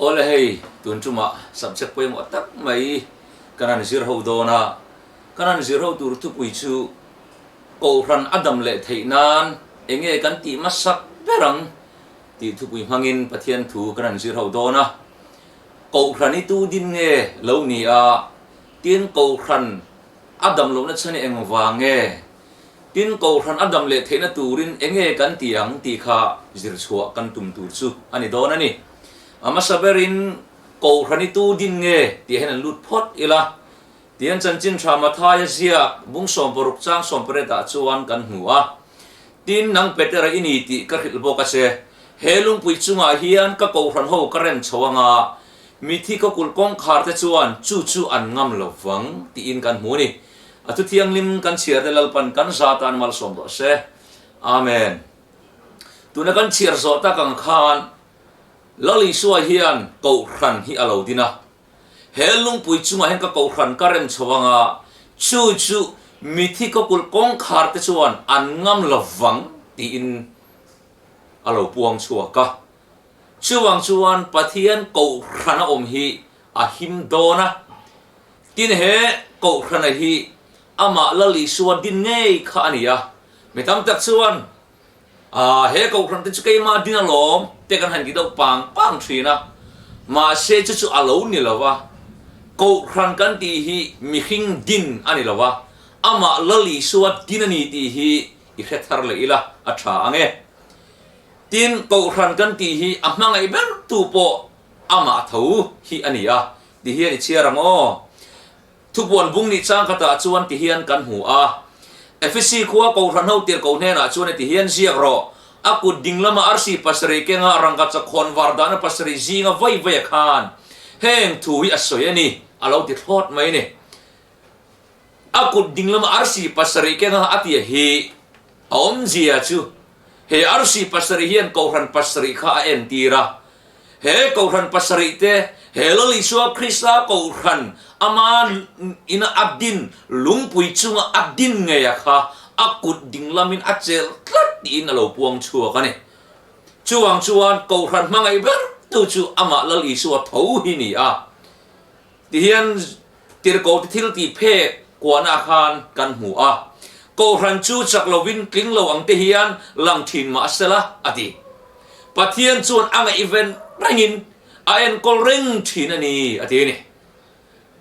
Awle hei, tun tumah subject pawimawh tak mai kan han zir ho dawn a, kan han zir ho tur thupui chu Kohhran a dam leh theih nan enge kan tih hmasak ber ang tih thupui hmangin Pathian thu kan han zir ho dawn a. Kohhran i tu din nge lo ni a, tin Kohhran a dam lohna chhan i engvang nge? Tin, Kohhran a dam leh theihna turin enge kan ti ang tih kha zir chhuah kan tum tur chu a ni dawn a ni. A hmasa berin Kohhran i tu din nge tih hian an lut phawt ila, tian chanchin tha Mathaia ziak bung 60 chang 18 ah chuan kan hmu a. Tin, nang Petera i ni tih ka hrilh bawk a che. He lungpui chungah hian ka Kohhran ho ka rem chho anga, mithi ka kulh kawngkhar te chuan chu chu an ngam lo vang tiin kan hmu a ni. A thu thianghlim kan chhiar te Lalpan kan za tan malsawm rawh se. Amen. Tuna kan chhiar zawh tak ang khan Lal Isua hian Kohhran hi a lo din a. He lungpui chungah hian ka Kohhran ka rem chho anga, chu chu mithi kawkulh kawngkhar te chuan an ngam lovang tiin a lo puang chhuak a. Chuvang chuan Pathian Kohhran a awm hi a him dawn a. Tin he Kohhrana hi amah Lal Isua din ngei kha a ni a. Mi tam tak chuan, Aa, he Kohhran te chu keimah din alawm te kan han ti deuh pang pang thin a. Mahse chu chu a lo ni lo va. Kohhran kan tih hi mihring din a ni lo va, amah Lal Isua din a ni tih hi i hre thar leh ila a tha ang e. Tin, Kohhran kan tih hi a hmangaih ber tu pawh amah tho hi a ni a. Ti hian i chhiar ang aw. Thupuan bung nih chang khatah chuan ti hian kan hmu a. Efesi khua Kohhran ho tirhkoh hnenah chuan i ti hian ziak rawh, A kut ding lama arsi pasarih kenga rangka chakhawn var dahna pasarih zinga vai vai a khan heng thu hi a sawi a ni, a lo ti thlawt mai a ni. A kut ding lama arsi pasarih kenga a tia hi a awmzia chu he arsi pasarih hian Kohhran pasarih kha a entir a. He Kohhran pasarih te, he Lal Isua Krista Kohhran ama ina a din, lungpui chunga a din ngei a kha a kut ding lamin a chelh tlat tiin a lo puang chhuak a ni. Chuvang chuan Kohhran hmangaih ber tu chu amah Lal Isua tho hi ni a. Tihian tirhkoh te thil tih phek kuahna khan kan hmu a. Kohhran chu chak lovin tling lo ang te hian lang thin mah sela, a ti. Pathian chuan a ngaihven rengin a enkawl reng thin a ni, a ti a ni.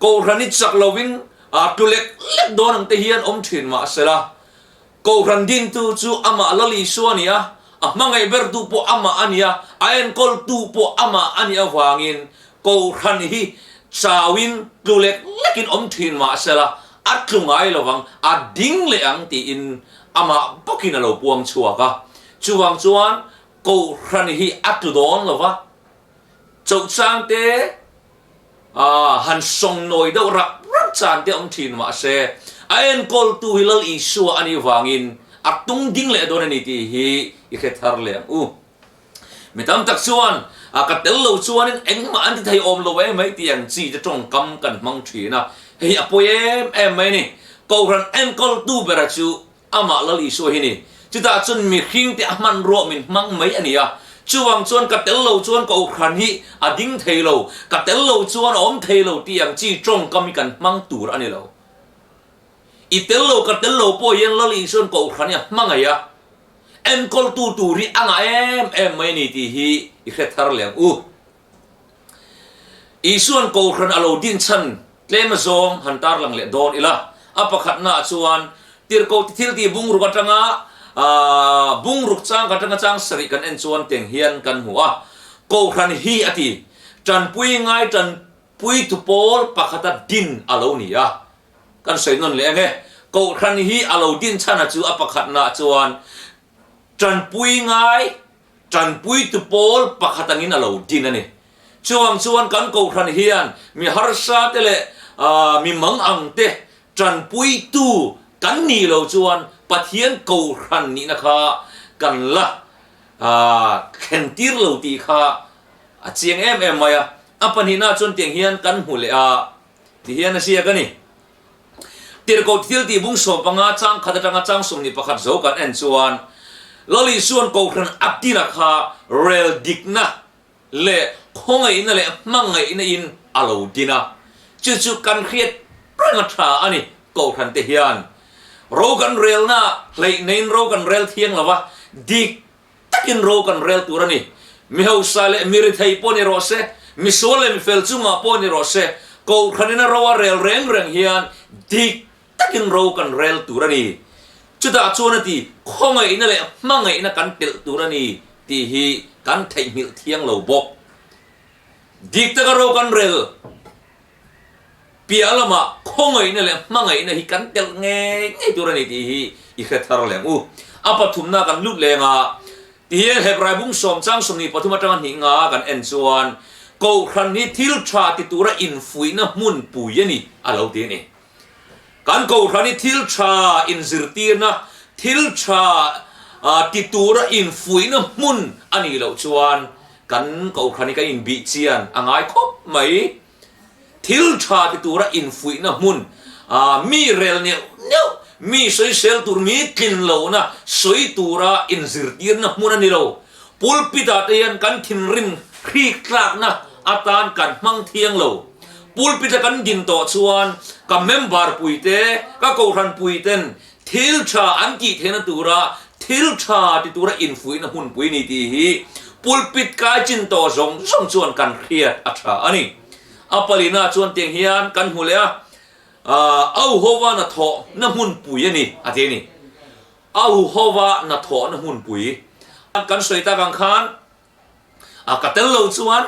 Kohhran hi chak lovin tlu lek lek dawn ang te hian awm thin mah sela, Kohhran dintu chu amah Lal Isua a ni a, a hmangaih bertu pawh amah a ni a, a enkawltu pawh amah a nih avangin Kohhran hi chauin tlu lek lekin awm thin mah sela, a tlu ngai lo vang, a ding leh ang tiin amah bawkin a lo puang chhuak a. Chuvang chuan Kohhran hi a tlu dawn lo va, Chauhchang te han sawngnawi deuh rap rap chan te awm thin mah se, a enkawltu hi Lal Isua a nih vangin a tung ding leh dawn a ni tih hi i hre thar leh ang u. Mi tam tak chuan ka tel lo chuanin engmah an ti thei awm lo em mai tih ang chi te tawngkam kan hmang thin a, hei hi a pawi em em mai a ni. Kohhran enkawltu bera chu Amah Lal Isua hi ni. Chutah chuan mihring te a hmanruah min hmang mai a ni a. Chuvang chuan ka tel lo chuan Kohhran hi a ding thei lo, ka tel lo chuan a awm thei lo tih ang chi tawngkam hi kan hmang tur a ni lo. I tel lo ka tel lo pawh hian Lal Isua'n Kohhran hi a hmangaih a, enkawltu tur hi a ngah em em mai a ni tih hi i hre thar leh ang u. Isua'n Kohhran a lo din chhan tlem azawng han tarlang leh dawn ila, a pakhatnaah chuan tirhkoh ti thil tih bungruk atanga bungruk chang atanga chang sarih kan en chuan teng hian kan hmu a, Kohhran hi a ti, tanpui ngai tanpuitu pawl pakhata din a lo ni a, kan sawi nawn leh ang e, Kohhran hi a lo din chhana chu a pakhatnaah chuan tanpui ngai Tanpuitu pawl pakhat angin a lo din a ni. Chuvang chuan kan Kohhran hian mi harsa te leh mi mang ang te tanpuitu kan nih lo chuan Pathian Kohhran nihna kha kan la thlen tir lo tih kha a chiang em em mai a. A pahnihna chuan tiang hian kan hmu leh a, ti hian a ziak a ni. Tirhkoh thil tih bung 15 chang khat atanga chang 21 zo kan en chuan Lal Isua'n Kohhran a tina kha rel dikna leh khawngaihna leh hmangaihna in a lo din a, chu chu kan hriat reng a tha a ni. Kohhran te hian ro kan relna hleih neiin ro kan rel thiang lo va, dik takin ro kan rel tur a ni. Mi hausa leh mi rithei pawh ni rawh se, mi sual leh mi fel chungah pawh ni rawh se, Kohhranin a ro a rel reng reng hian dik takin ro kan rel tur a ni. Chutah chuan a ti, khawngaihna leh hmangaihna kan telh tur a ni tih hi kan theihnghilh thiang lo bawk. Dik taka ro kan rel piah lamah khawngaihna leh hmangaihna hi kan telh ngei ngei tur a ni tih hi i hre thar leng u. A pathumna kan lut leng a, tihian Hebrai bung sawm chang 23 atanga hnih nga kan en chuan Kohhran hi thil tha ti tura infuihna hmunpui a ni a lo ti a ni. Kan Kohhran hi thil tha inzirtirna, thil tha ti tura infuihna hmun a nih loh chuan kan Kohhran hi kan inbih chian a ngai khawp mai. Thil tha ti tura infuihna hmun, mi rel neuh neuh, mi sawisel tur, mi tlin lohna sawi tura inzirtirna hmun a ni lo. Pulpit ah te hian kan thinrim hrik tlakna atan kan hmang thiang lo. Pulpit a kan din tawh chuan ka member pui te, ka kohhran pui ten thil tha an tih theihna tura thil tha ti tura infuihna hmunpui ni tih hi pulpit kai chin tawh zawng zawng chuan kan hriat a tha a ni. A palina chuan tiang hian kan hmu leh a, Auhova hnathawhna hmunpui a ni a ti a ni. Auhova hnathawhna hmunpui kan sawi tak ang khan a ka tel lo chuan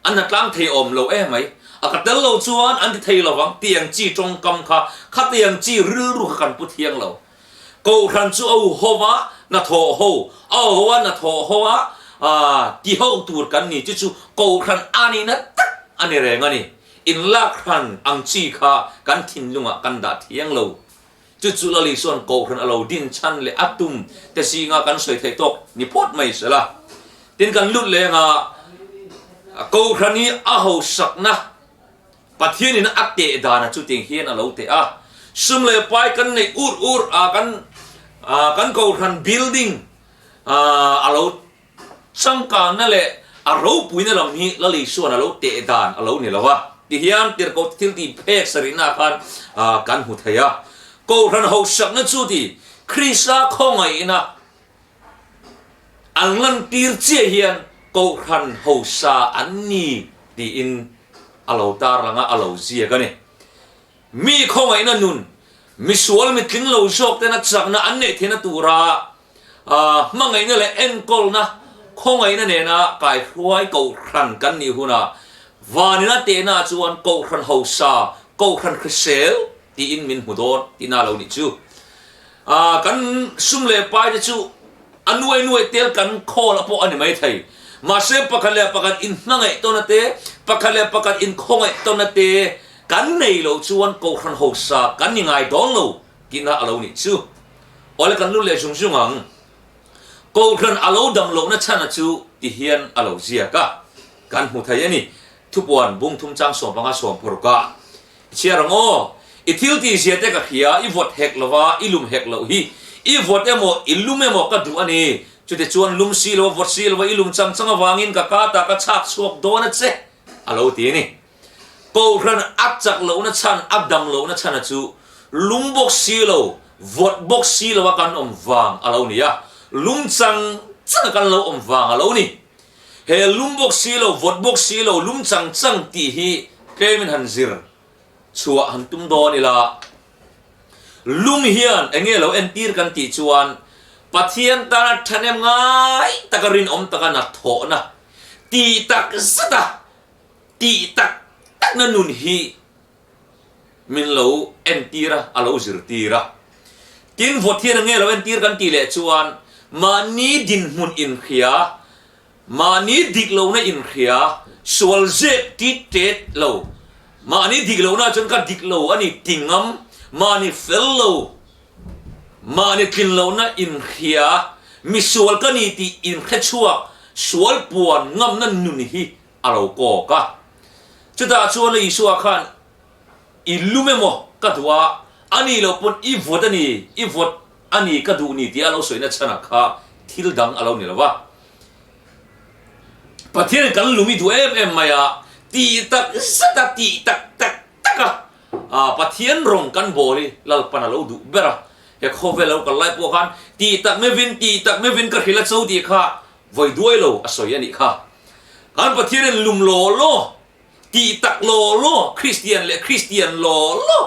An hnatlang thei awm lo em mai. A ka tel lo chuan an ti thei lo vang tiang chi tawngkam kha, khatiang chi rilru kha kan pu thiang lo. Kohhran chu a u ho va, hnathawh ho, a u ho a hnathawh ho a ti ho tur kan ni. Chu chu kohhran a nihna tak a ni reng a ni. Inlakhran ang chi kha kan thinlungah kan dah thiang lo. Chu chu Lali chuan Kohhran a lo din chhan leh a tum te zinga kan sawi theih tawk ni phawt mai se la. Tin kan lut leng a, Kohhran hi a hausakna Pathianin a teh dana chutiang hian a lo teh a. Sum leh pai kan neih ur ur a, kan kan Kohhran building a lo Changkanna leh a ropuina lam hi Lali Suan a lo teh dan a lo ni lo a, tihian tirhkoh thil tih phek sarihna khan kan hmu thei a. Kohhran hosakna chu ti Krista khawngaihna an lantir chiah hian Kohhran hosa an ni tiin a lo tarlang a, a lo ziak a ni. Mi khawngaihna nun, misual mitling lo zawk tena chakna an neih theihna tura hmangaihna leh enkawlna khawngaihna nena kaihruai kohhran kan nih hunah vanina tehna chuan kohhran hausa, kohhran hrisel tiin min hmu dawn tihna lo nih chu. Kan sum leh pai te chu A nuai nuai tel kan khawl a pawh a ni mai thei. Mahse pakhat leh pakhat inhmangaih tawn a te, pakhat leh pakhat inkhawngaih tawn a te kan nei loh chuan Kohhran hausa kan ni ngai dawn lo tihna a lo nih chu. Awle kan lut leh zung zung ang. Kohhran a lo dam lohna chhan a chu ti hian a lo ziak a, kan hmu thei a ni. Thupuan bung thum chang 15 sawmparuk ah. I chhiar ang aw. I thil tih zia te ka hria, i vawt hek lo va, i lum hek loh hi. I vawt emaw, i lum emaw ka duh a ni. Chute chuan lum si lo, vawt si lo va, i lum chang chang avangin ka kata ka chhak chhuak dawn a che, a lo ti a ni. Kohhran a chak lohna chhan, a dam lohna chhana chu lum bawk si lo, vawt bawk si lo a kan awm vang a lo ni a, lum chang chang a kan lo awm vang a lo ni. He lum bawk si lo, vawt bawk si lo, lum chang chang tih hi tlemin han zir chhuah han tum dawn ila. Lum hian eng nge lo entir kan tih chuan Pathian tana thahnem ngai taka rinawm taka hnathawhna tih tak zeta tih tak takna nun hi min lo entir a, a lo zirtir a. Tin, vawt hian eng nge lo entir kan tih leh chuan mahni dinhmun inhria, mahni dik lohna inhria, sual zep tit tet lo, mahni dik lohna chuan ka dik lo a ni ti ngam, mahni fel lo, mahni tlin lohna inhria, misual ka ni tih inhre chhuak, sual puan ngamna nun hi a lo kawk a. Chutah chuan Isua khan, I lum emaw ka duh a, a nih loh pawn i vawt a ni, i vawt a ni ka duh ni tia a lo sawina chhanah kha thil dang a lo ni lo va. Pathianin kan lum i duh em em mai a, tih tak zet a, tih tak tak tak a, Pathian rawng kan bawl hi Lalpan a lo duh ber a. He khawvel a lo kal lai pawh khan tih tak mevin, tih tak mevin ka hrilh a cho tih kha vawi duai lo a sawi a nih kha. Kan Pathianin lum law law, tih tak law law, Kristian leh Kristian law law,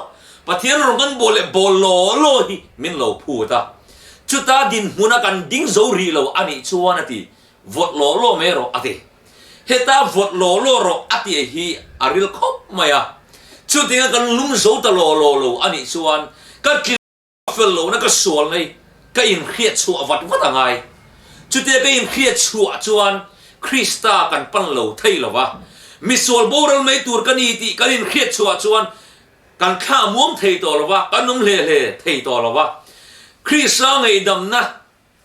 Pathian rawng kan bawl leh bawl law law hi min lo phut a. Chuta dinhmuna kan ding zo rih lo a nih chuan a ti. Vawt law law mai rawh a ti. Heta vawt law law rawh a tih hi a ril khawp mai a. Chutinga kan lum zo ta law law lo a nih chuan ka tlin fel lohna ka sual mai ka inhriat chhuah vat vat a ngai. Chutia ka inhriat chhuah chuan Krista kan pan lo thei lo va. Misual boral mai tur ka ni tih kan inhriat chhuah chuan kan thla muang thei tawh lo va, kan awm hle hle thei tawh lo va. Krista ngaihdamna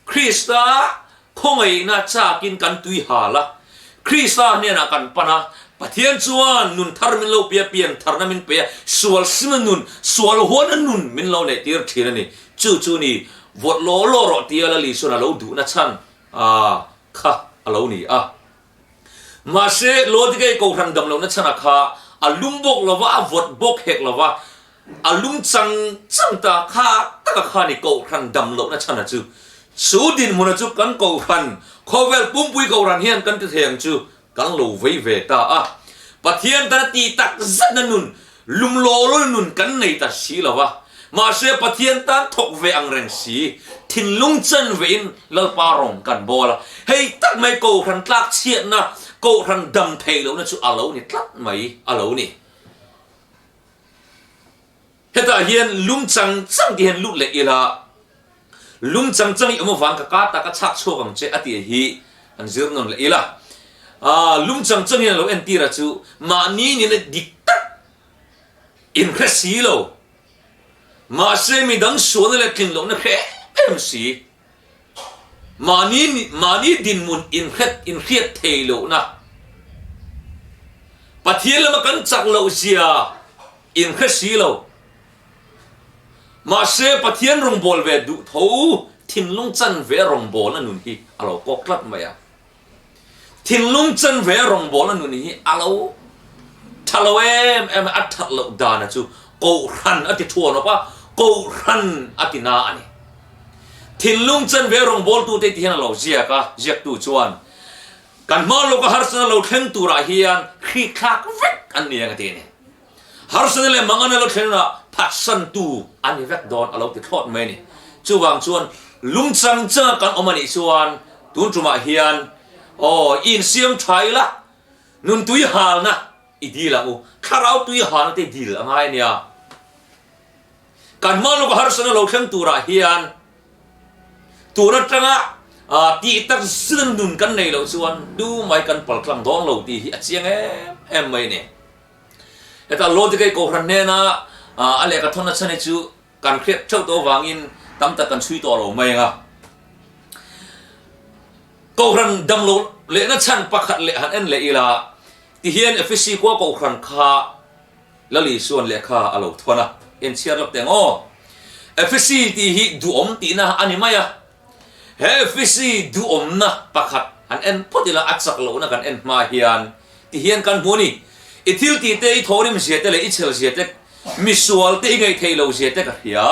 Krista khawngaihna chakin kan tui hal a, Krista hnenah kan pan a, Pathian chuan nun thar min lo pe a, pian tharna min pe a, sual sima nun, sual huana nun min lo neih tir thin a ni. Chu chu ni, vawt law law rawh tia Lali chuan a lo duhna chhan kha a lo ni a. Mahse, Laodikei Kohhran dam lohna chhanah kha a lum bawk lo va, a vawt bawk hek lo va, a lum chang chang ta kha taka kha ni Kohhran dam lohna chhana chu. Chu dinhmuna chu kan Kohhran, khawvel pumpui Kohhran hian kan ti thei ang chu kan lo vei ve ta a. Pathian tana tih tak zatna nun, lum law law nun kan nei ta si lo va. Mahse, Pathian tan thawk ve ang reng si, thinlung chan vein Lalpa rawng kan bawl a. Hei tak mai Kohhran tlak chhiatna, Kohhran dam theih lohna chu a lo ni tlat mai a lo ni. Hetah hian lung chang chang tih hian lut leh ila, lung chang chang i awm avang ka ka tak a chhak chhuak ang che a tih hi han zir nawn leh ila. Lung chang chang hian a lo entir a chu mahni nena dik tak inhre si lo, mahse midang sualna leh tlin lohna hre em si, mahni mahni dinhmun inhret inhriat thei lohna, Pathian lama kan chak loh zia inhre si lo, mahse Pathian rawngbâwl ve duh tho thinlung chanve rawngbâwlna nun hi a lo kawk tlat mai a. Thinlung chanve rawngbawlna nun hi a lo tha lo em em a, a that loh dana chu Kohhran a ti thuan awp a, Kohhran a ti na a ni. Thinlung chanve rawngbawltute ti hian a lo ziak a, ziaktu chuan kan hma lawka harsatna lo thleng turah hian hrikthlak vek an ni ang a ti a ni. Harsatna leh mangana lo thlen hunah phatsantu a ni vek dawn a lo ti thlawt mai a ni. Chuvang chuan lung chang changa kan awm a nih chuan tun tumah hian aw i insiam tha ila, nun tui halna i dil ang u, thlarau tui halna te i dil a ngai a nia. Kan hma lawka harsatna lo thleng turah hian tun atanga tih tak zin nun kan nei loh chuan tumai kan paltlang dawn lo tih hi a chiang em em mai a ni. Heta Laodikei Kohhran hnena a lehkha thawn nachhan hi chu kan hriat theuh tawh avangin tam tak kan chhui tawh lo mai ang a. Kohhran damlo lehna chhan pakhat leh han en leh ila, tihian Efesi khua Kohhran kha Lal Isuan lehkha a lo thawn a, en chhiar lawk teh ang aw. Efesi tih hi duhawm tihna a ni mai a. He Efesi duhawmna pakhat han en phawt ila a chak lohna kan en hma hian ti hian kan hmu a ni. I thil tih te, i thawhrim zia te leh i chhel zia te, misual te i ngaih theih loh zia te ka hria.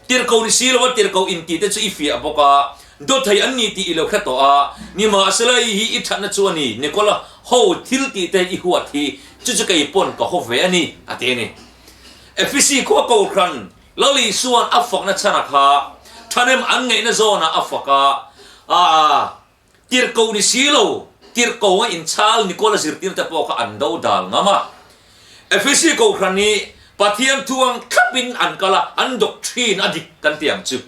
Tirhkoh ni si lova tirhkoh intih te chu i fiah bawk a, dawthei an ni tih i lo hre tawh a, nimahsela i hi i thatna chu a ni, Nikola ho thil tih te i huat hi chu chu kei pawn ka haw ve a ni, a ti a ni. Efesi khua Kohhran Lal Isua'n a fakna chhana kha thahnem an ngaihna zawnah a fak a, aa, tirhkoh ni si lo, tirhkoh a inchhal Nikola zirtirte pawh kha an do dal ngam a. Efesi Kohhran hi Pathian thu ang thlapin an kal a, an doctrine a dik kan ti ang chu.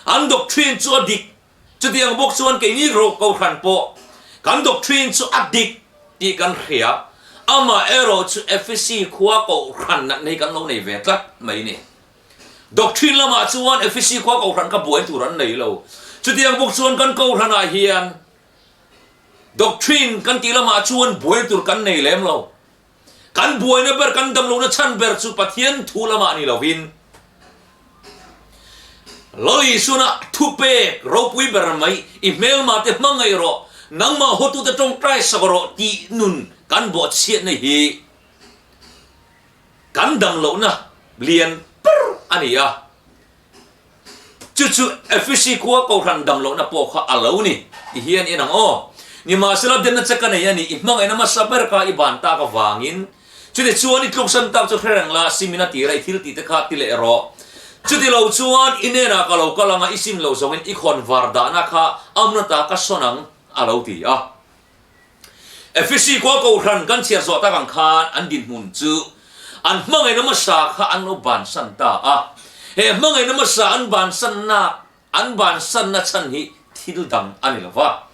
An doctrine chu a dik, chutiang bawk chuan keini Kohhran pawh kan doctrine chu a dik tih kan hria, amaherawh chu Efesi khua Kohhran natna hi kan lo nei ve tlat mai ni. Doctrine lamah chuan Efesi khua Kohhran kha buai tur an nei lo. Chutiang bawk chuan kan Kohhranah hian Doctrine kan tih lamah chuan buai tur kan nei lem lo. Kan buaina ber, kan damlohna chhan ber chu Pathian thu lamah ni lovin Lal Isuna thupek ropui ber mai, i hmelmate hmangaih rawh, nangmah hawtute tawngtai sak rawh tih nun kan bawhchhiatna hi kan dam lohna lian ber a ni a. Chu chu Efesi khua Kohhran dam lohna pawh kha a lo ni ti hian i en ang aw. Nimahsela denna che ka nei a ni, i hmangaihna hmasa ber kha i ban tak avangin chuti chuan i tluksan tak chu hre reng la, simin a tira i thil tih te kha ti leh rawh. Chuti lo chuan i hnenah ka lo kal anga i sim lo zawngin i khawn var dahna kha a hmun ata ka sawn ang a lo ti a. Efesi khua Kohhran kan chhiar zawh tak ang khan an dinhmun chu an hmangaihna hmasa kha an lo bansan ta a. He hmangaihna hmasa an bansanna an bansanna chhan hi thil dang a ni lo va.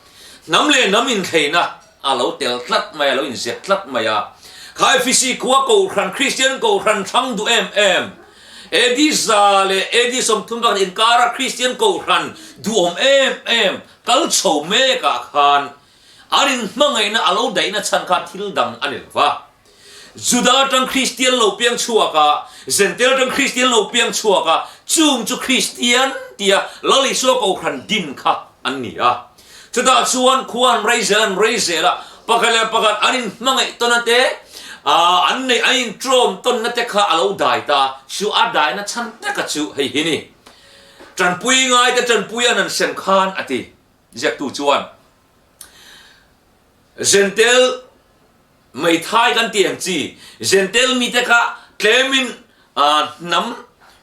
Hnam leh hnam inthleina a lo tel tlat mai a, a lo inzep tlat mai a. Kha Efesi khua Kohhran, Kristian Kohhran thlang duh em em, AD 100 leh AD 30 bakah inkara Kristian Kohhran duhawm em em kal chho mekah khan An inhmangaihna a lo daihna chhan kha thil dang a ni lo va. Juda atang Kristian lo piang chhuak a, Zentail atang Kristian lo piang chhuak a, chung chu Kristian tia Lal Isua Kohhran din kha an ni a. Chutah chuan khua an rei zel an rei zel a, pakhat leh pakhat an inhmangaih tawn te, an neih an intrawm tawnna te kha a lo dai ta. Chu a daihna chhan taka chu hei hi ni. Tanpui ngaite tanpui an an sem khan a ti. Ziaktu chuan, Zentel meithai kan tih ang chi, Zentel mite kha tlemin hnam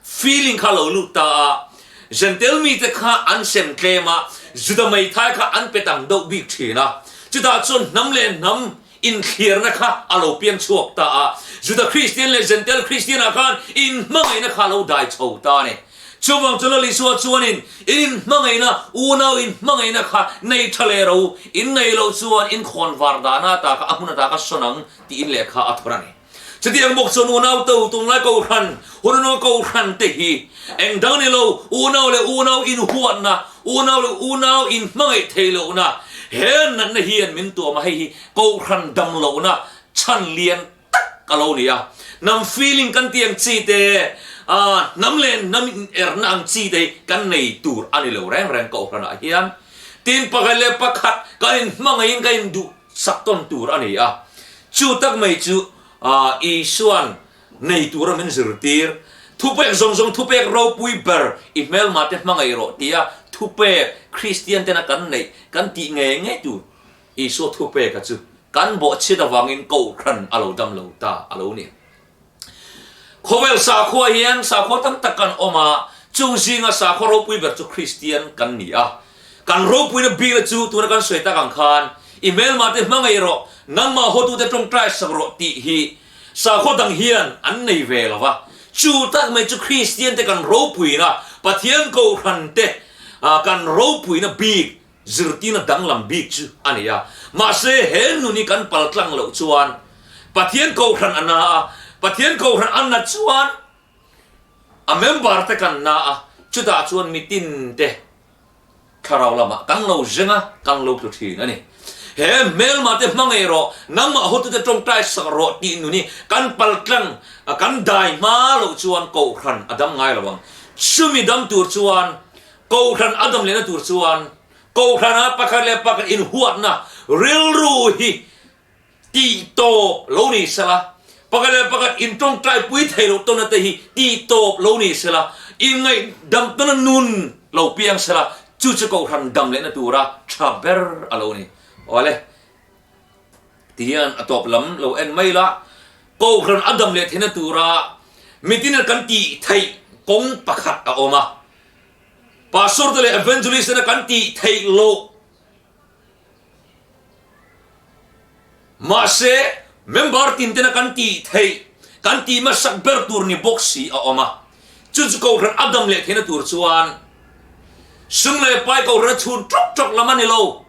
feeling kha lo lut ta a, Zentel mite kha an sem tlem a, Juda meithai kha an pe tam deuh bik thin a. Chutah chuan hnam leh hnam inthliarna kha a lo piang chhuak ta a, Juda Kristian leh Zentel Kristianah khan inhmangaihna kha a lo dai chho ta a ni. Chuvang chu Lal Isua chuanin in inhmangaihna, unau inhmangaihna kha nei tha leh ro, in nei loh chuan in khawn var dahna ata kha a hmun ata kha sawn ang tiin lehkha a thawr a ni. Chutiang bawk chuan unau to tunlai kohhran, hununga kohhran te hi eng dang ni lo, unau leh unau inhuatna, unau leh unau inhmangaih theih lohna, he natna hian min tuam a, hei hi kohhran dam lohna chhan lian tak a lo ni a. Hnam feeling kan tih ang chi te, hnam leh hnam inerna ang chi te hi kan nei tur a ni lo reng reng kohhranah hian. Tin, pakhat leh pakhat kan inhmangaihin kan induh sak tawn tur a ni a. Chu tak mai chu Isua'n nei tura min zirtir, Thupek zawng zawng thupek ropui ber i hmelmate hmangaih rawh tia thupek Kristian tena kan neih kan tih ngei ngei tur Isua thupeka chu kan bawhchhiat avangin Kohhran a lo dam lo ta a lo ni. Khawvel sakhua hian sakhua tam tak kan awm a, chung zinga sakhua ropui ber chu Kristian kan ni a. Kan ropuina bikna chu tuna kan sawi tak ang khan i hmelmate hmangaih rawh, nangmah hawtute tawngtai sak rawh tih hi sakhua dang hian an nei ve lo va. Chu tak mai chu Kristiante kan ropuina, Pathian Kohhrante kan ropuina bik Zirtirna danglam bik chu a ni a, mahse he nun hi kan pal tlang loh chuan Pathian Kohhran a na a, Pathian Kohhran a na chuan a member te kan na a, chutah chuan mitin te thlarau lamah kan lo zeng a, kan lo tlu thin a ni. He hmelma te hmangaih rawh, nangmah hotute tawngtai sak rawh tih nun hi kan pal tlang, kan dai hma loh chuan Kohhran a dam ngai lo ang. Chumi dam tur chuan Kohhran a dam lehna tur chuan Kohhrana pakhat leh pakhat inhuatna rilru hi tihtawp lo ni sela, pakhat leh pakhat intawngtaipui thei loh tawnna te hi tihtawp lo ni sela, inngaih-dam tawnna nun lo piang sela, chu chu Kohhran dam lehna tura tha ber a lo ni. Awle, tihian a tawp lam lo en mai la, Kohhran a dam leh theihna tura mitin kan tih theih kawng pakhat a awm a. Pastor te leh Evangelist tena kan tih theih loh. Mahse, member tin tena kan tih theih, kan tih hmasak ber tur ni bawk si a awm a. Chu chu Kohhran a dam leh theihna tur chuan sum leh pai Kohhran a chhun tawk tawk lam a ni lo.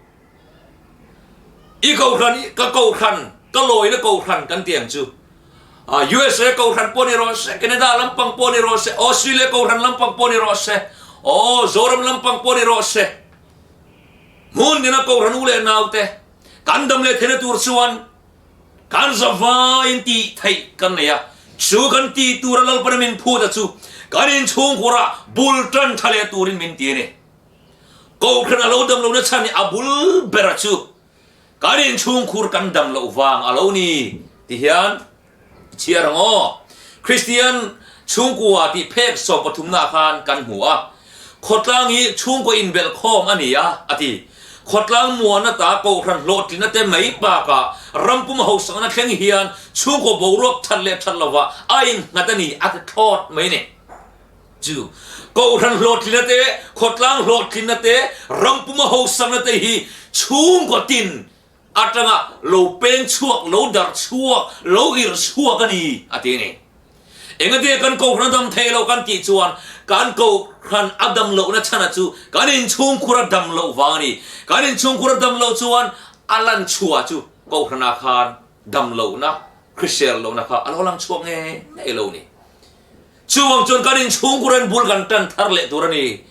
I Kohhran, ka Kohhran, ka lawina Kohhran kan ti ang chu. USA Kohhran pawh ni rawh se, Canada lampang pawh ni rawh se, Australia Kohhran lampang pawh ni rawh se, aw Zoram lampang pawh ni rawh se. Hmun tina Kohhran u leh naute kan dam leh theihna tur chuan kan zavaiin tih theih kan nei a. Chu kan tih tura Lalpana min phut a chu kan inchhungkhurah bul tan tha leh turin min ti a ni. Kohhran a lo dam lohna chhan hi a bul bera chu. Kan inchhungkhur kan dam loh vang a lo ni ti hian i chhiar ang aw. Kristian chhungkua tih phek sawmpathumnaah khan kan hmu a, khawtlang hi chhungkaw inbelh khawm a ni a, a ti. Khawtlang muana ta kohhran hlawhtlinna te mai bakah rampum hausakna thleng hian chhungkaw boruak that leh that lovah a innghat a ni a ti thlawt mai a ni. Chu kohhran hlawhtlinna te, khawtlang hlawhtlinna te, rampuma hausakna te hi chhungkaw tin atanga lo peng chhuak, lo darh chhuak, lo irh chhuak a ni, a ti a ni. Engati kan kohhran a dam thei lo kan tih chuan kan kohhran a dam lohna chhana chu kan inchhungkhur a dam loh vang a ni. Kan inchhungkhur a dam loh chuan a lan chhuah chu kohhranah khan dam lohna, hrisel lohna kha a lo lang chhuak ngei ngei lo ni. Chuvang chuan kan inchhungkhur in bul kan tan thar leh tur a ni.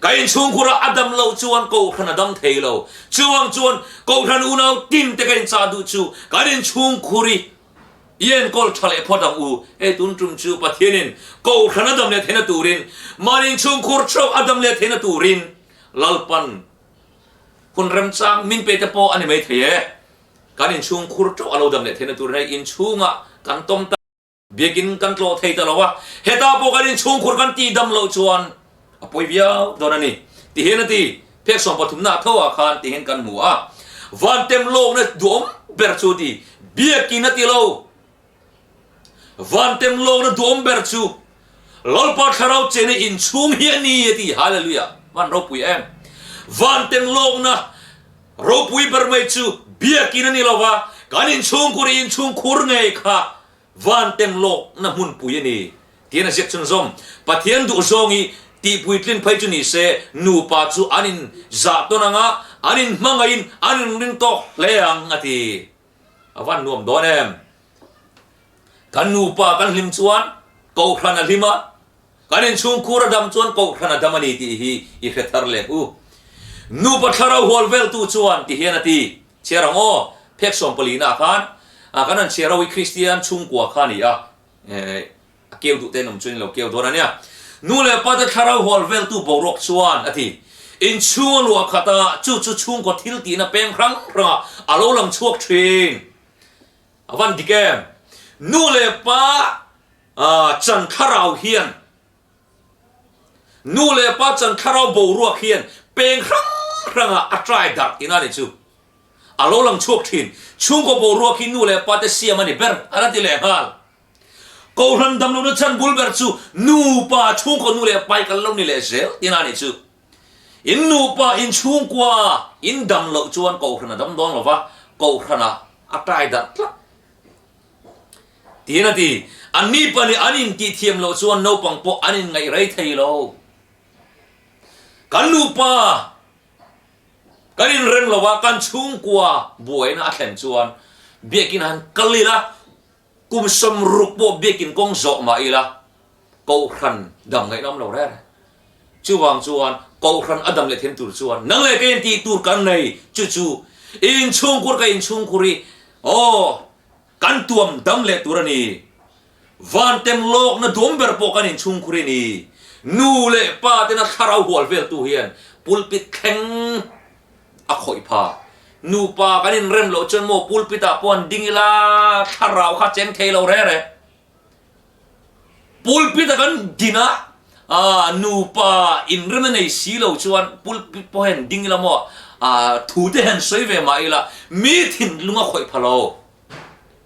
Ka inchhungkhur a a dam loh chuan Kohhran a dam thei lo. Chuvang chuan Kohhran unau tin te ka inchah duh chu kan inchhungkhur i i enkawl tha leh phawt ang u. Hei tun tum chu Pathianin Kohhran a dam leh theihna turin, mahni inchhungkhur theuh a dam leh theihna turin Lalpan hun remchang min pe te pawh a ni mai thei e. Kan inchhungkhur theuh a lo dam leh theihna turin hei inchhungah kan tawm ta. Biakin kan tlawh thei ta lo a, hetah pawh kan inchhungkhur kan tih dam loh chuan a pawi viau dawn a ni. Tihian a ti, Phek sawmpathumna a tho ah khan tihian kan hmu a, van tem lawkna duhawm ber chu ti, Biakin a ti lo. Van tem lawkna duhawm ber chu Lalpa Thlarau chena inchhung hi a ni a ti, Hallelujah! Van ropui em! Van tem lawkna Ropui ber mai chu biakin a ni lo va, kan inchhungkhur i inchhungkhur ngei kha van tem lawkna hmunpui a ni, tiin a ziak chhunzawm. Pathian duhzawng i tihpuitlin phei chu ni se, nupa chu an inzah tawn ang a, an inhmangaihin an inring tawk hle ang, a ti. A van nuam dawn em? Kan nupa kan hlim chuan Kohhran a hlim a, Kan inchhungkhur a dam chuan Kohhran a dam a ni tih hi i hre thar leh u. Nupa thlarau hual veltu chuan ti hian a ti, Chhiar ang aw, phek sawmpalina ah khan kan han chhiar ho hi Kristian chhungkua kha a ni a, a keu duh te an awm chuan in lo keu dawn a nia. Nu leh pa te thlarau hual veltu boruak chuan a ti, Inchhung a luah khat a, chu chu chhungkaw thil tihna peng hrang hrangah a lo lang chhuak thin. A van dik em? Nu leh pa Chan thlarau hian nu leh pa chan thlarau boruak hian peng hrang hrangah a trai darh tihna a ni chu. A lo lang chhuak thin. Chhungkaw boruak hi nu leh pa te siam a ni ber a la ti leh nghal. Kohhran damlohna chhan bul ber chu nupa chhungkaw nu leh pa hi kan lo ni leh zel tihna a ni chu. In nupa in chhungkua in dam loh chuan kohhran a dam dawn lo va, kohhranah a trai darh tlat. Tiin a ti. Anni pahnih an intih thiam loh chuan naupang pawh an inngaih rei thei lo. Kan nupa kan inrem lo a, kan chhungkua buaina a thlen chuan biakin han kal ila, kum 60 pawh biakin kawng zawh mah ila, Kohhran dam ngaihna awm lo reng. Chuvang chuan Kohhran a dam leh thiam tur chuan nang leh kei intih tur kan nei, chu chu inchhungkhur ka inchhungkhur hi aw kan tuam dam leh tur a ni. Van tem lawkna duam ber pawh kan inchhungkhur hi ni. Nu leh pa tena thlarau hual veltu hian pulpit thleng a khawih pha. Nupa kan inrem loh chuan maw pulpit ah pawh an ding ila thlarau kha cheng thei lo reng reng. Pulpit a kan din a, nupa inrem a nei si lo chuan pulpit pawh hian ding ila maw, thu te hian sawi ve mah ila mi thinlung a khawih pha lo.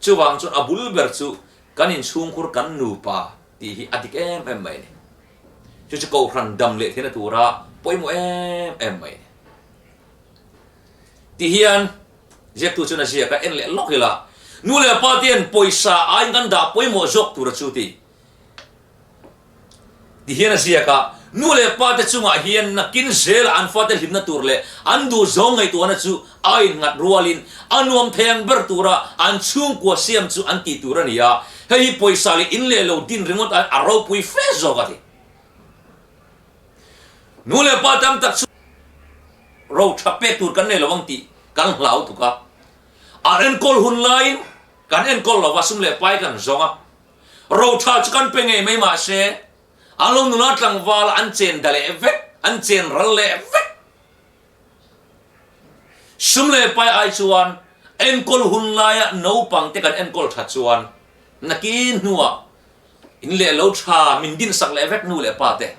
Chuvang chuan a bul ber chu kan inchhungkhur kan nupa tih hi a dik em em mai a ni. Chu chu Kohhran dam leh theihna tura pawimawh em em mai a ni. Ti hian ziaktu chuan a ziak a, en leh lawk ila, nu leh pa te hian pawisa aiin kan dah pawimawh zawk tur a chu ti. Ti hian a ziak a, nu leh pa te chungah hian nakin zela an fate hlimna tur leh an duh zawng ngaihtuahna chu a innghat rualin a nuam thei ang ber tura an chhungkua siam chu an tih tur a ni a, hei hi pawisa leh in leh lo din ringawt a ropui fe zawk a ti. Nu leh pa tam tak chu ro tha pek tur kan nei lo ang tih kan hlau tuk a. An enkawl hun laiin kan enkawl lo va, sum leh pai kan zawng a. Ro tha chu kan pe ngei mai mah se, an lo nula tlangval an chen da leh vek, an chen ral leh vek. Sum leh pai ai chuan enkawl hun laia naupang te kan enkawl that chuan nakin hnuah in leh lo tha min dinsak leh vek nu leh pa te.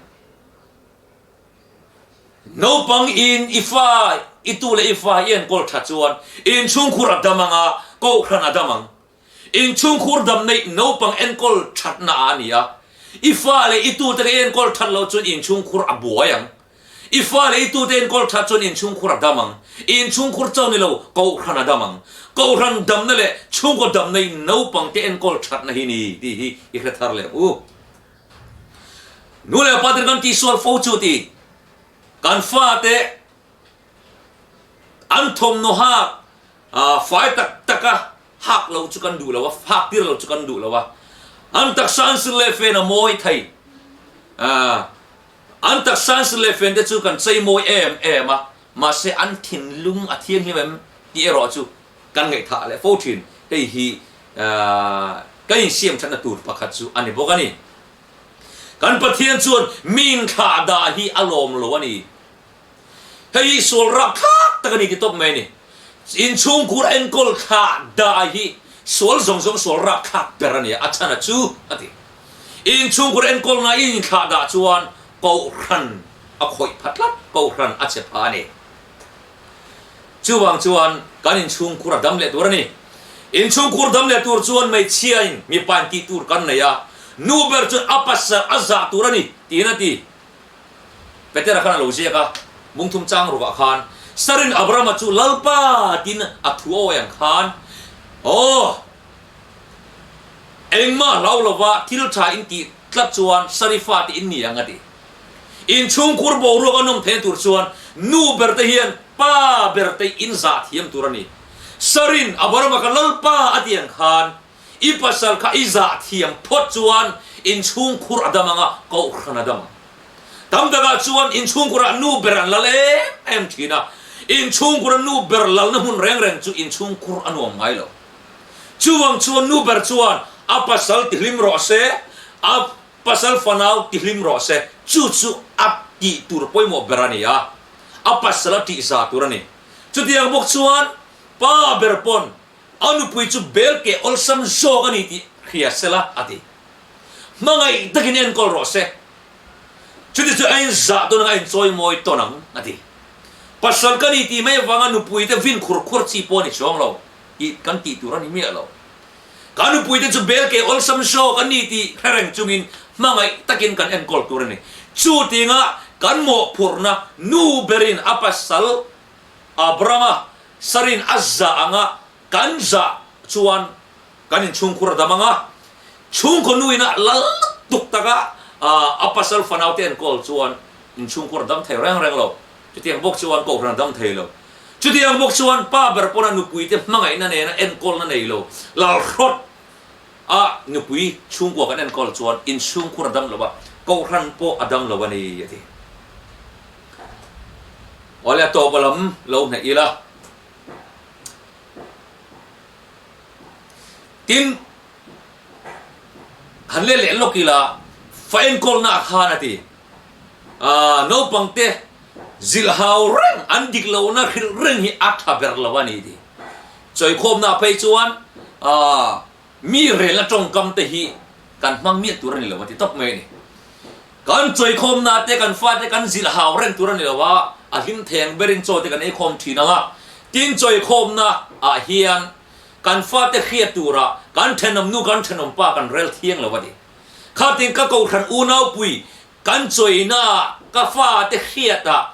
Naupang in i fa, i tu leh i fa i enkawl that chuan inchhungkhur a dam ang a, kohhran a dam ang. Inchhungkhur dam neih naupang enkawl thatna a ni a, i fa leh i tute i enkawl that loh chuan inchhungkhur a buai ang. I fa leh i tute enkawl that chuan inchhungkhur a dam ang. Inchhungkhur chauh ni lo, kohhran a dam ang. Kohhran damna leh chhungkaw damna hi naupangte enkawl thatna hi ni tih hi i hre thar leh ang u. Nu leh pa ten kan tihsual fo chu ti, kan fate an thawmhnaw hak fai tak taka hak lo chu kan duh lo a, hak tir lo chu kan duh lo a. An taksa an sil leh fen a mawi thei. An taksa an sil leh fen te chu kan chei mawi em em a, mahse an thinlung a thianghlim em tih erawh chu kan ngaihthah leh fo thin. Hei hi kan insiam thatna tur pakhat chu a ni bawk a ni. Kan Pathian chuan mi inthlah dah hi a lawm lo a ni. Hei hi sual rapthlak tak a ni ti tawp mai a ni. Inchhungkhur enkawl thlah dah hi sual zawng zawng sual rapthlak ber a ni a, a chhan a chu a ti. Inchhungkhur enkawlna i inthlah dah chuan Kohhran a khawih pha tlat, Kohhran a che pha a ni. Chuvang chuan kan inchhungkhur a dam leh tur a ni. Inchhungkhur dam leh tur chuan hmeichhiain mipa in tih tur kan nei a, nu ber chuan a pasal a zah tur a ni tiin a ti. Petera khan a lo ziak a, Mungthum chang rukah khan, Sarin Abrahama chu Lalpa tiin a thu awi ang khan, Aw, engmah hlau lova thil tha in tih tlat chuan Sari fate in ni ang a ti. Inchhungkhur boruak a nawm theihna tur chuan nu ber te hian pa ber te in zah thiam tur a ni. Sarin Abrahama kha Lalpa a ti ang khan, I pasal kha i zah thiam phawt chuan inchhungkhur a dam ang a, kohhran a dam ang. Tam takah chuan inchhungkhurah nu ber an lal em em thin a, inchhungkhura nu ber lalna hmun reng reng chu inchhungkhur a nuam ngai lo. Chuvang chuan nu ber chuan a pasal tihlim rawh se, a pasal fanau tihlim rawh se, chu chu a tih tur pawimawh ber a ni a, a pasal a tihza tur a ni. Chutiang bawk chuan pa ber pawn A nupui chu bel keh awlsam zawk a ni tih hria sela a ti. Hmangaih takin enkawl rawh se. Chuti chu a inzah tawn ang a inchawi mawi tawn ang a ti. Pasal ka ni tih mai avanga nupui te vin khur khur chi pawh a ni chuang lo tih kan tih tur a ni miah lo. Ka nupui te chu bel keh awlsam zawk a ni tih hre reng chungin hmangaih takin kan enkawl tur a ni. Chutinga kan mawhphurhna nu berin a pasal Abrama Sarin a zah anga kan zah chuan kan inchhungkhur a dam anga, chhungkaw nuina lal tuk taka a pasal fanaute enkawl chuan inchhungkhur a dam thei reng reng lo. Chutiang bawk chuan kohhran a dam thei lo. Chutiang bawk chuan pa ber pawna nupuite hmangaihna nena enkawlna nei lo, lalhrawt a nupui chhungkua kan enkawl chuan inchhungkhur a dam lo a, kohhran pawh a dam lo a ni, a ti. Awle a tawp a lam lo hnaih ila. Tin, han let leh lawk ila, fa enkawlna ah khan a ti. Aaa naupang te zilh hau reng, an dik lohna hrilh reng hi a tha ber lo a ni ti. Chawikhawmna ah phei chuan aaa mi relna tawngkam te hi kan hmang miah tur a ni lo a ti tawp mai a ni. Kan chawikhawmna te kan fate kan zilh hau reng tur a ni lo a, a hlim theng berin chaw te kan eikhawm thin ang a. Tin chawikhawmna ah hian kan fate hriat tura kan thenawm nu kan thenawm pa kan rel thiang lo a ni. Khatin ka kohhran unaupui kan chawina ah ka fate hriat ah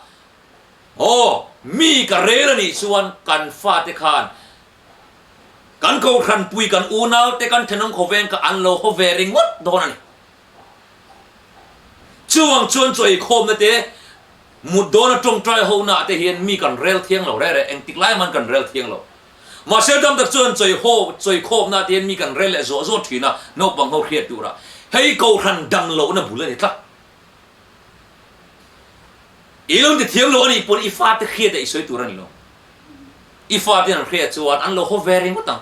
aw mi ka rel a nih chuan kan fate khan kan kohhranpui kan unaute kan thenawm khawveng kha an lo haw ve ringawt dawn a ni. Chuvang chuan chaw eikhawmna te, mut dawna tawngtai hona te hian mi kan rel thiang lo reh reh, engtik lai man kan rel thiang lo. Mahse tam tak chuan chaw eiho, chaw eikhawmna te hian mi kan rel leh zuah zuah thin a, naupang ho hriat tura. Hei kohhran dam lohna bul a ni tlat. I lo ti thiam lo a nih pawn i fate hriat ah i sawi tur a ni lo. I fate an hriat chuan an lo haw ve ringawt ang.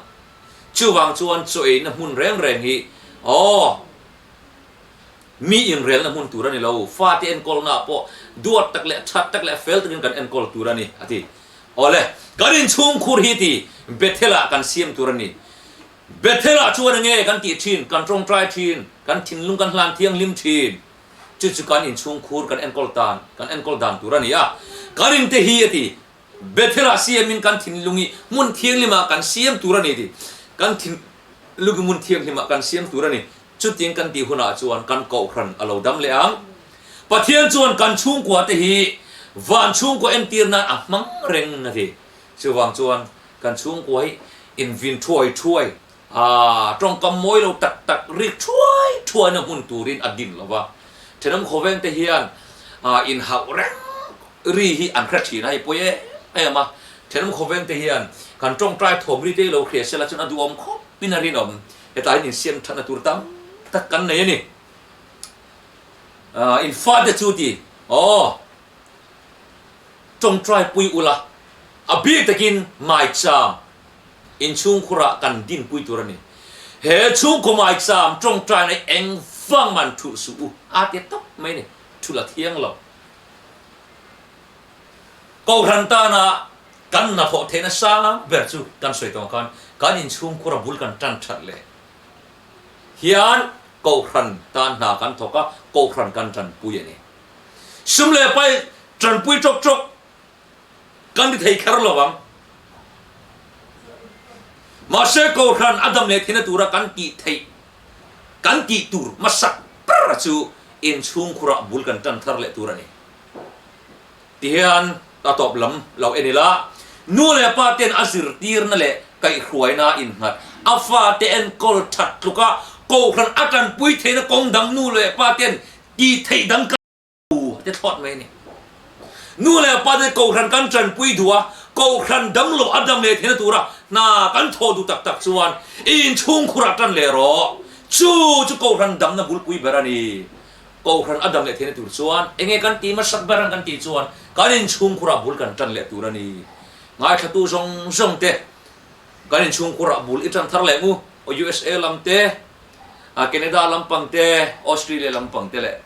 Chuvang chuan chaw eina hmun reng reng hi aw mi inrelna hmun tur a ni lo, fate enkawlnaah pawh duat tak leh that tak leh fel takin kan enkawl tur a ni, a ti. Awle, kan inchhungkhur hi ti Bethel-ah kan siam tur a ni. Bethel-ah chuan enge kan tih thin? Kan tawngtai thin, kan thinlung kan hlan thianghlim thin. Chu chu kan inchhungkhur kan enkawl tan, kan enkawl dan tur a ni a. Kan inte hi a ti, Bethel-ah siamin kan thinlung hi hmun thianghlimah kan siam tur a ni ti. Kan thinlung hi hmun thianghlimah kan siam tur a ni. Chutiang kan tih hunah chuan kan kohhran a lo dam leh ang. Pathian chuan kan chhungkua te hi van chhungkua entir nan a hmang reng a ti. Chuvang chuan kan chhungkua hi invin thuai thuai a, tawngkam mawi lo tak tak rik thuai thuaina hmun turin a din lo va. Thenawm khawveng te hian inhauh reng ri hi an hre thin a, hei pawi em em a. Thenawm khawveng te hian kan tawngtai thawm ri te hi lo hria sela chuan a duhawm khawp in a rinawm. Hetah hian insiam thatna tur tam tak kan nei a ni. In fate chu ti, aw, tawngtai pui ula, a bik takin maicham inchhungkhurah kan dinpui tur a ni. He chhungkaw maicham tawngtaina hi eng vang man thulh suh u, a ti tawp mai a ni, thulh a thiang lo. Kohhran tana kan hnathawh theihna sang ber chu kan sawi tawh ang khan kan inchhungkhur a bul kan tan that leh hian Kohhran tan hna kan thawk a, Kohhran kan tanpui a ni. Sum leh pai tanpui tawk tawk kan ti thei kher lo ang. Mahse Kohhran a dam leh theihna tura kan tih theih, kan tih tur hmasak ber chu inchhungkhurah bul kan tan thar leh tur a ni. Tihian a tawp lam lo en ila, nu leh pa ten a zirtirna leh kaihhruaina innghat, a fate enkawl that tluka kohhran a tanpui theihna kawng dang nu leh pa ten tih theih dang kan lo te thlawt mai a ni. Nu leh pa te kohhran kan tanpui duh a, kohhran dam loh a dam leh theihna tura hna kan thawh duh tak tak chuan inchhungkhurah tan leh rawh. Chu chu kohhran damna bulpui ber a ni. Kohhran a dam leh theihna tur chuan enge kan tih hmasak ber ang kan tih chuan kan inchhungkhurah bul kan tan leh tur a ni. Ngaithlatu zawng zawng te kan inchhungkhurah bul i tan thar leh mu. USA lam te, Canada lampang te, Australia lampang te leh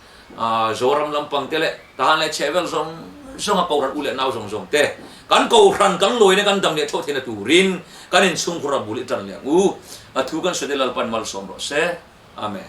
Zoram lampang te leh tahan leh chhehvel zawng zawnga Kohhran u leh nau zawng zawng te kan Kohhran kan lawina kan dam leh thawh theihna turin kan inchhungkhurah bul i tan leh ang u. A thu kan sawi te Lalpan malsawm rawh se. Amen.